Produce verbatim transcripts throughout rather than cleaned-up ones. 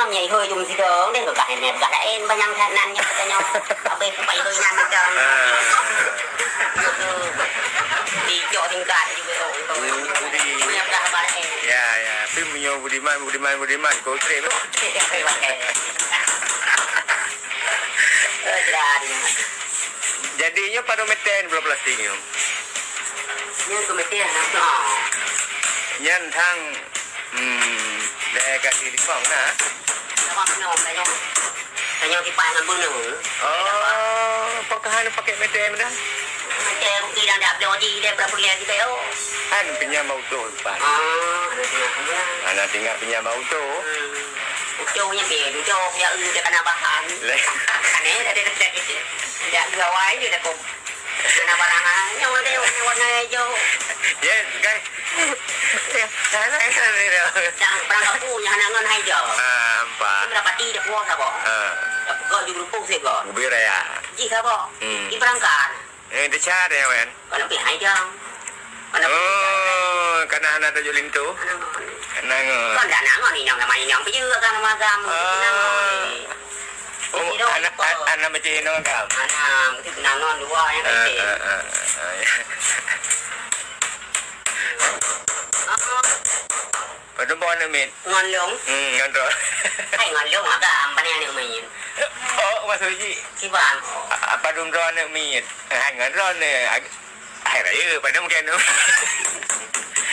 Nyan ihôi jum sidong deh, gah nyan gah laén, banyang that nan nyoe, kata nyoe. Abéh kupat ihôi nyan macam. Ah. Itu. Dicok tingkat juga, oh, itu. Budi. Punya dah balik. Ya, ya. Tapi meunyoe Budiman, Budiman, Budiman, kau trip. Trip, trip, trip. Eh, dan. Jadi, nyoe padum meter bola plastik nyoe? Nyoe keu meter, ha. Nyan thang Hmm, lé kaki limong na. Limong nyoe, tanyoe, tanyoe kipas ngon bunoe. Oh, pakon hana pakai meter dah? Meter mungkin dah, dah bloe di, dah berapa bulan kita, oh. Kan pinjam bak utoh, Pak. Ah, ada tengah punya. Ana tinggal pinjam bak utoh. Hmm. Utoh nya pi, utoh ya, eh, dia kena bahan. Lé. Aneh, dah, dah, dah, dah. Dah, dua wai je dah, kok. Hana barang, ah, nyoe deh, warna, warna hijau. Ya, guys. Ya, hana, hana, hana. Dah, perang kapu, nyoe hana ngon hijau. Ah, nampak. Merapati dah puas apa? Ah. Dah peugah ju berupung saya kok. Ubé raya. Jih apa? Hmm. Di perangkat. Eh, dia cara ya, Wen. Kalau pi hijau. Mana Oh, karena hana tuju linto. Hana ngon. Hana ngon. Kon dah hana ngon, inyong sama inyong. Peue ka nama agam? Ah. Hana ngon. Oh, anak, anak macam ni kan? Anak, mesti kenangan dua yang Ah, kecil. Ah, ah, ah, ya. Ah. Padum boh aneuk miet? Ngon lôn. Hmm, ngon droe. Hai, ngon lôn, agam, pane aneuk miet? Oh, maksud jih. Kiban. A-, padum droe aneuk miet? Hai, ngon droe ni. Ag-, hai raya, padum mungkin tu.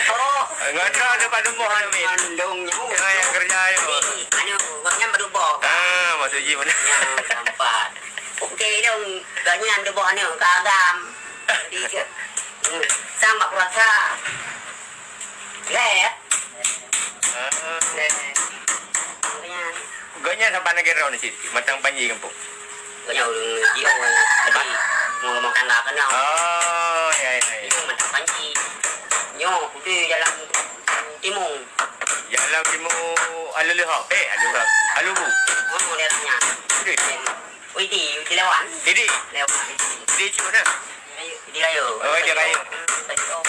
Oh. Ngon droe ni padum boh aneuk miet? Ngon lôn nyoe. Ngon nyang kerja nyoe. Jadi, anu, gobnyan padum boh. Ah, maksud jih mana? Nyang keempat. Okey, lôn, gobnyan padum boh aneuk, ka agam. Jadi, ke, hmm, sang bak puasa. Lé, ya? Ah. Lé. Gobnyan. Gobnyan saban lagèe droeneuh cit, mantong panji gampông. Gobnyan ureueng jiôh, jadi mau rumah tangga keunoe. Oh, ya, ya, ya. Jiôh mantong panji. Nyoe, putih jalan timur. Jalan timur, Aluleuhop. Eh, Aluleuhop. Alubu. Oh, daerahnya. Putih. Widi, Widi Lewan. Idi. Lewan. Widi Cuk dah. Widi Rayu. Oh, Widi Rayu. Hmm, Widi Rayu.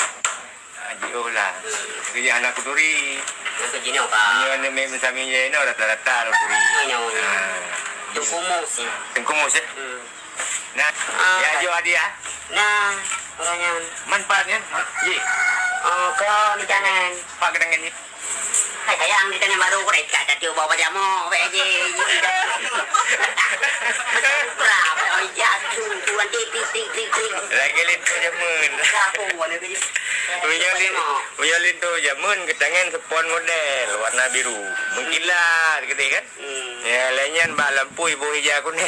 Ah, jiôh lah. Hmm. Kerja anak kuturi. Yang kerja ni apa? Nyoe ni meh sami je no, rata-rata orang kuturi. Oh, nyawa, nyawa. Ah. Tengku Mus, ya? Tengku Mus, ya? Hmm. Nah, ah, ya, jo hadiah. Nah, orang yang manfaatnya, ji. Oh, kau ni jangan. Pak kedengan ni. Hai, sayang, kita ni baru kereta, tak cuba baca mau, weh, je. Macam kurang, oh, iya, tu, tu, nanti, tik, tik, tik, tik. Lagi linto jameun. Dah, aku, mana tu, je. Punya lin-, punya linto jameun, ketangan spons model, warna biru. Mengkilat, gitu kan? Hmm. Ya, lain nyan bak lampu ibu hijau kuning.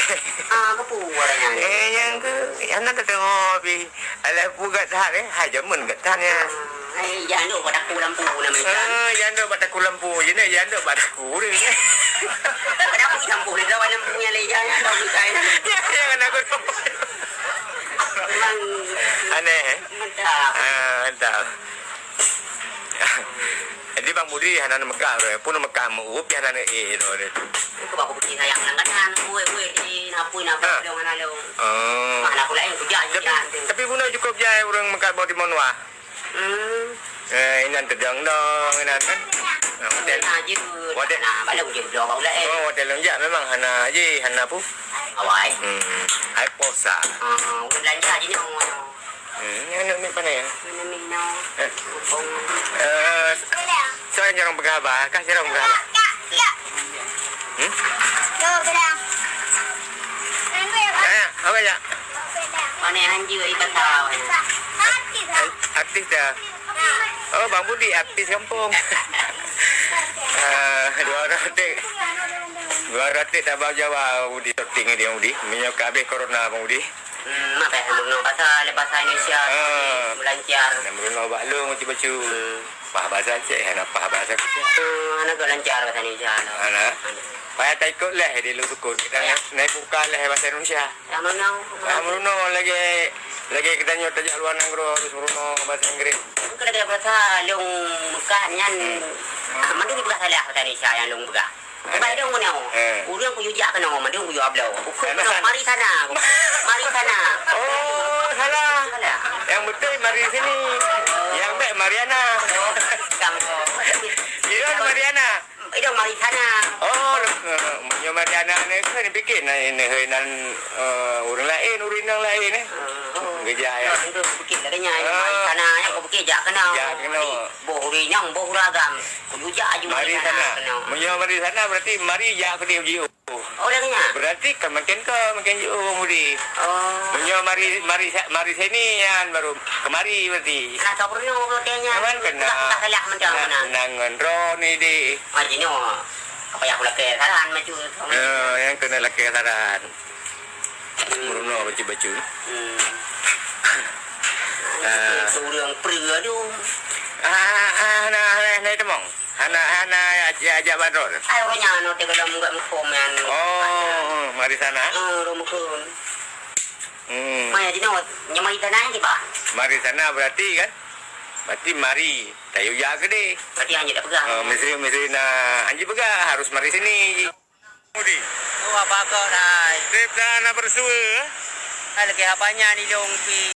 Ah, kepu warna nyan. Eh, yang ke, yang nak tengok, pi. Alah, peugah that, eh. Hai, jameun gata nyan. Hai, janduk bak takue lampu nama ikan. Ah, janduk bak takue lampu. Jadi, janduk bak takue dia. Kenapa lampu dia? Lawan lampu yang lain, jangan lampu saya. Ya, jangan aku. Memang Aneh, eh? Mantap. Ah, mantap. Jadi, Bang Budi hana neumeugah, pun neumeugah meu, pih hana neu-, eh, tu, tu. Aku baku putih sayang nang kanan, weh, weh, eh, napui, napui, Ha. Long, hana long. Oh. Mana pula yang kujak, Tapi, jijak tu. Tapi bunoe cukup jai ureueng meukat bak Timor Nuah. Hmm. Eh, inan teudong-dong, inan kan. Nah, hotel. Nah, je tu. Hotel. Nah, bala je bloe bak ulak, eh. Oh, hotel lôn jak memang hana je, hana pu. Awai. Hmm. Hai posa. Ah, ulun belanja je ni, oh. Hmm, ni aneuk miet pane ya? Aneuk miet nyoe. Eh. Kampung. Eh, soe nyang peugah haba? Kah nyang peugah haba? Hmm? Eh, apa ya? Pane anjing ikat sawah. Artis dah. Oh, Bang Budi, artis kampung. Ah, dua ratus. Dua ratus tak bau Jawa, Bang Budi. Syuting dia, Bang Budi. Meunyoe ka habis corona, Bang Budi. Hmm, makai meurunoe bahasa, le bahasa Indonesia, Ah. Melancar. Nak meurunoe bak lôn bacut-bacut. Hmm. Pah bahasa Aceh, hana pah bahasa Aceh. Hmm, hana geulancar bahasa Indonesia, hana. Hana. Hana. Payah taikot leh di lôn sukon. Kita Payah. Naik buka leh bahasa Indonesia. Sama nang. Ah, meurunoe lagi, lagi kita nyoe tajak luar nanggroe harus meurunoe bahasa Inggris. Kena kena bahasa lôn Mekah nyan. Hmm. Ah, mandum dipeugah salah bahasa Indonesia nyang lôn peugah. Sebab dong keunoe. Eh. Ureueng kuyue jak keunoe, mandum kuyue abloe. Ukeue Sana, keunoe, sana. Mari sana. Mari sana. Oh, salah. Salah. Yang betul mari sini. Yang baik Mariana. Oh, kamu. Dia Mariana. Idong mari sana. Oh, Bagi aneuk-aneuk keuh, neupiké nan, nan, eh, ureueng laén, ureueng inong laén, eh. Ah, oh. Geujak, ya. Nah, itu pikir lagèe nyan, ah. Mari sana, ya, kau pikir jak keunoe. Jak keunoe. Boh ureueng inong, boh ureueng agam. Kudu jak aju mari sana. Keunoe. Meunyoe mari sana, berarti mari jak keudéh jiôh. Oh, lagèe nyan. Berarti kan makin ka, makin jiôh mudi. Oh. Meunyoe mari, mari sa-, mari sini, nyan baru kemari berarti. Nah, tak perlu, berarti nyan. Kan kena. Entah salah macam mana. Nang ngon droe ni di. Ah, jinoe. Apa nyang kulakèe saran macam tu? Ya, nyang keuneuk lakèe saran. Hmm. Meurunoe bacut-bacut. Hmm. Ah. Ureueng peue tu. Ah, ah, hana, hana, hana itamong. Hana, hana, ya, ya, jak bandrol. Ai, ureueng nyan, teuka lom enggak muphom nyan. Oh, mari sana. Ah, ureueng muphom. Hmm. Maya jinoe, nyamai tanah nyan, Pak? Mari sana berarti kan? Berarti mari. Tayue jak keudéh. Berarti hana tapeugah. Ah, mesti, mesti na, hana peugah, harus mari sini. Mudi. Oh, apa kau dah? Trip dah na bersua. Hai, lagi apa nyan di dong pi?